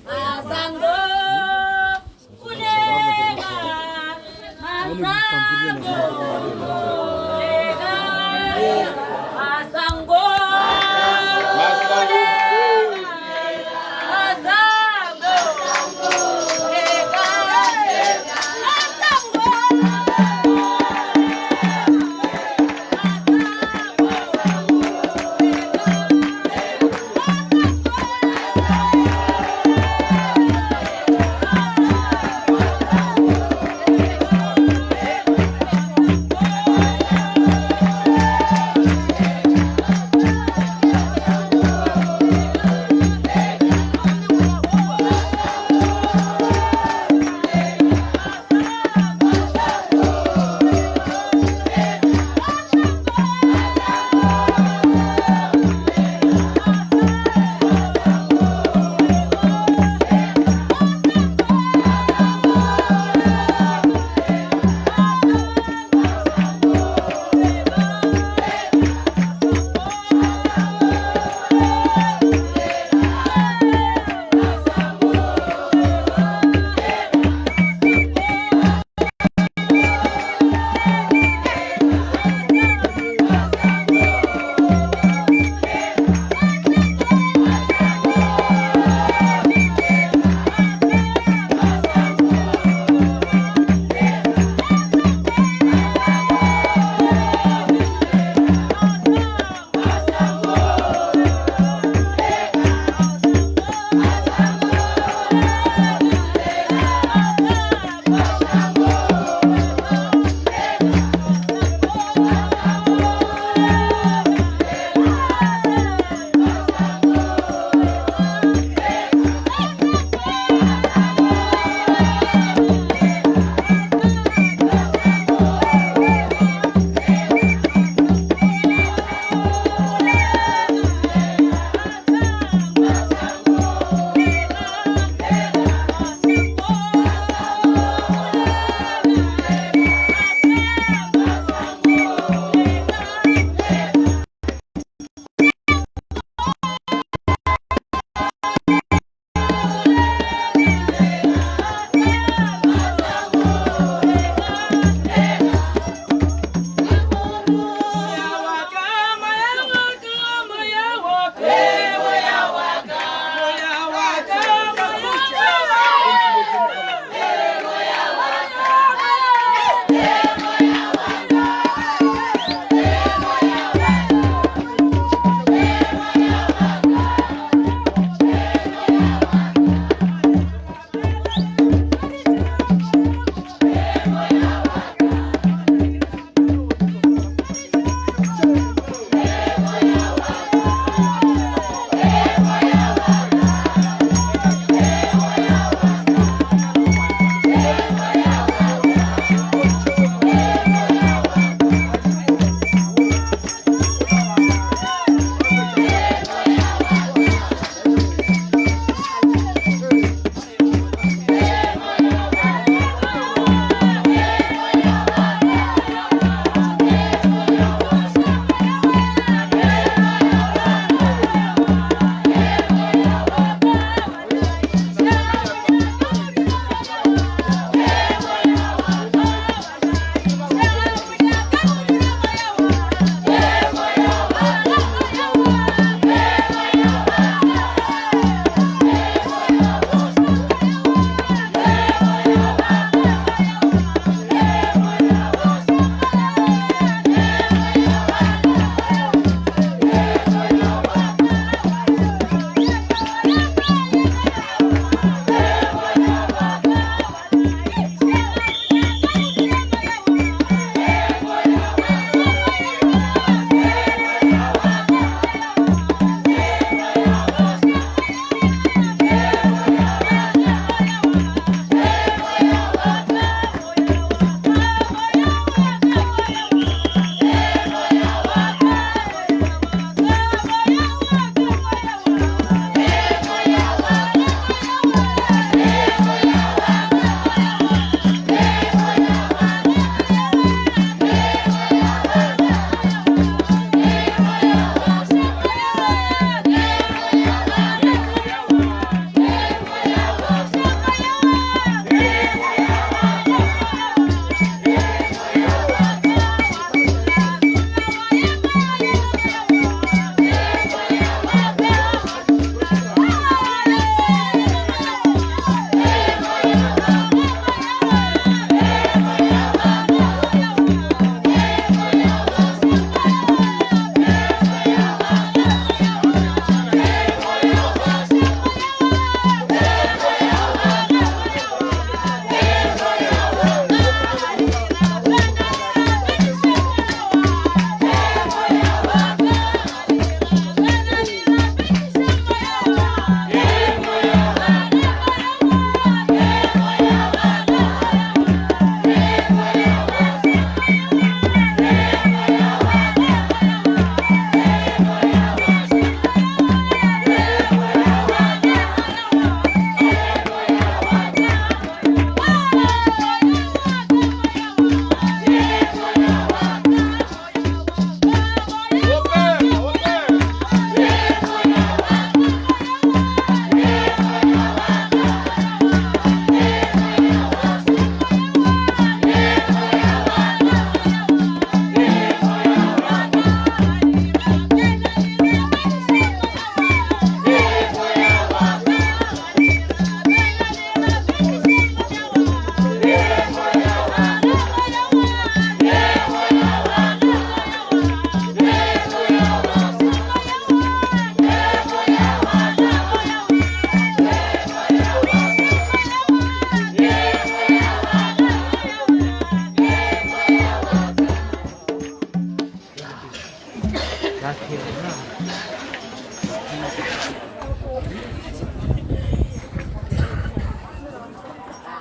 Masango kulega Masango kulega Masango Masango kulega Masango.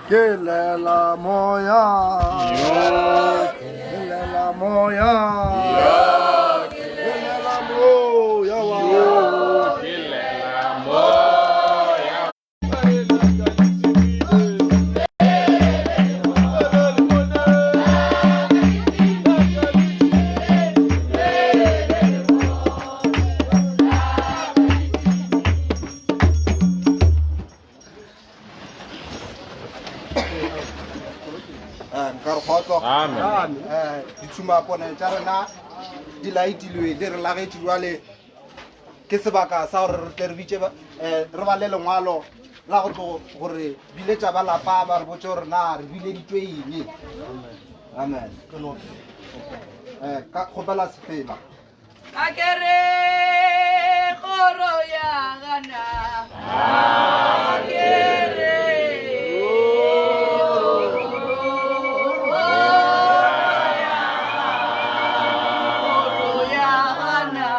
Ke lela moya. Ke lela moya. Ke lela moya wa. Ke lela moya. Nka re kgotso. Amen. Ditšhumapone tša rena di laitilwe, di re lagetše jwale ke sebaka sa gore re tle re bitše re bale lengwalo la go tlo gore biletša ba lapa ba re botse gore na re bileditšwe eng. Amen. Ka kgopela sefela. Akere kgoro ya gana. Akere kgoro ya gana.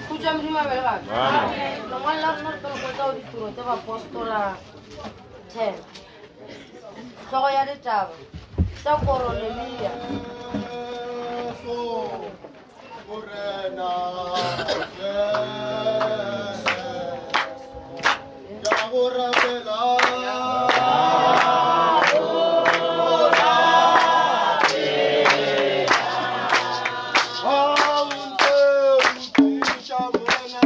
Khutšo ya Modimo a be le batho. Amen. Lengwalo la rena re tlo le hwetša go Ditiro tša Baapostola 10. Hlogo ya ditaba tša Koronelia. Morena Jesu, ke a go rapela. Ha o ntse o tiiša, Morena.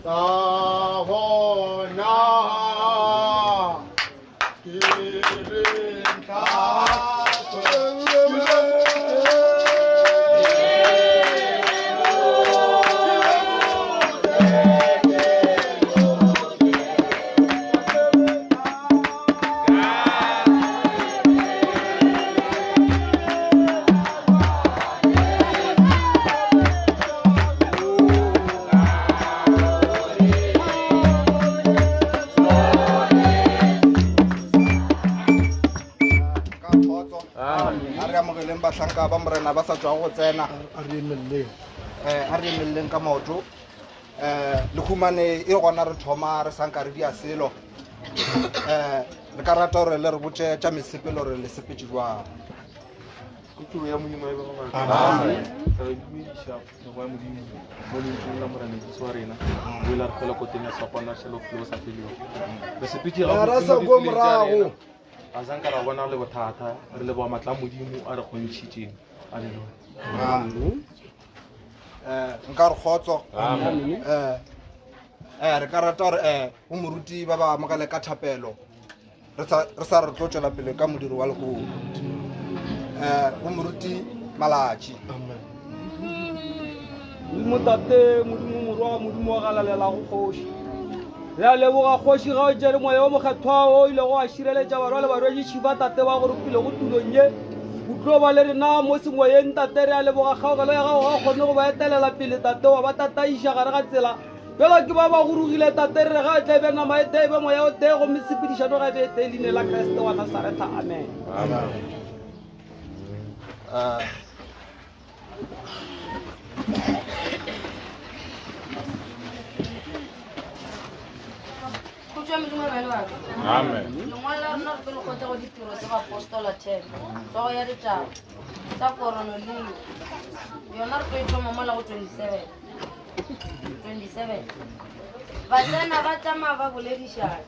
Ka gona ke re Ka kgotso. Amen. A re amogeleng bahlanka ba Morena ba sa tšwago go tsena. A re emeleleng. Eh, a re emeleleng ka maoto um le humane e gona re thoma re sanka re dia selo um re ka rata gore le re botse tša mesepelo gore le sepetse jwang Kutlo ya Modimo e be go batho. Re dumediša mekgwa ya Modimo mo lentsweng la Morena Jesu wa rena. O ile a re fela koteng ya sefapano a šala bophelo bo sa felego. Re sepetše Ra gabotse sa mo boe ditseleng tša morago. rena. Ga sa nka ra bona le bothata. Re leboga matla a Modimo a re kgontšhitšeng. Haleluya. Eh, nka re kgotso Eh, eh, re ka rata gore um go moruti ba ba amogele ka thapelo re sa re sa re tlo tšwela pele ka modiro wa lehono um go moruti malatši Modimo Tate, Modimo Morwa, Modimo wa galalelago kgoši. Re a leboga kgoši ga o tšere moya o mokgethwa o ilego wa šireletša barwa le barwediši ba tate ba gore pele go tulong ye. O tlo ba le rena mo semoyeng tate, re a leboga kgaogelo ya gago ga o kgone go ba etelela pele tate, wa ba tataiša gare ga tsela. Bjalo ke ba ba gorogile tate, re re ga e tle e be nama e tee, e be moya o tee, gomme tshepedišano ga e be e tee, leine la Kriste wa Nasaretha. Amen. Eh, Khutšo ya Modimo e be le batho. Amen. Lengwalo la rena re tlo le hwetša go ditiro tša baapostola 10, hlogo ya ditaba tša Koronelio. Yona re tlo e thoma mola go 27. 27. Batsena ba tšama ba boledišana.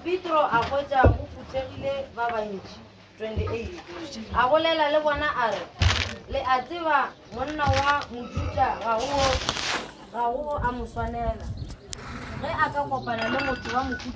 Petro a hwetša go phuthegile ba bantši. 28. A bolela le bona a re, Le a tseba monna wa Mojuda ga go ga go a mo swanela ge a ka kopana le motho wa mohuta.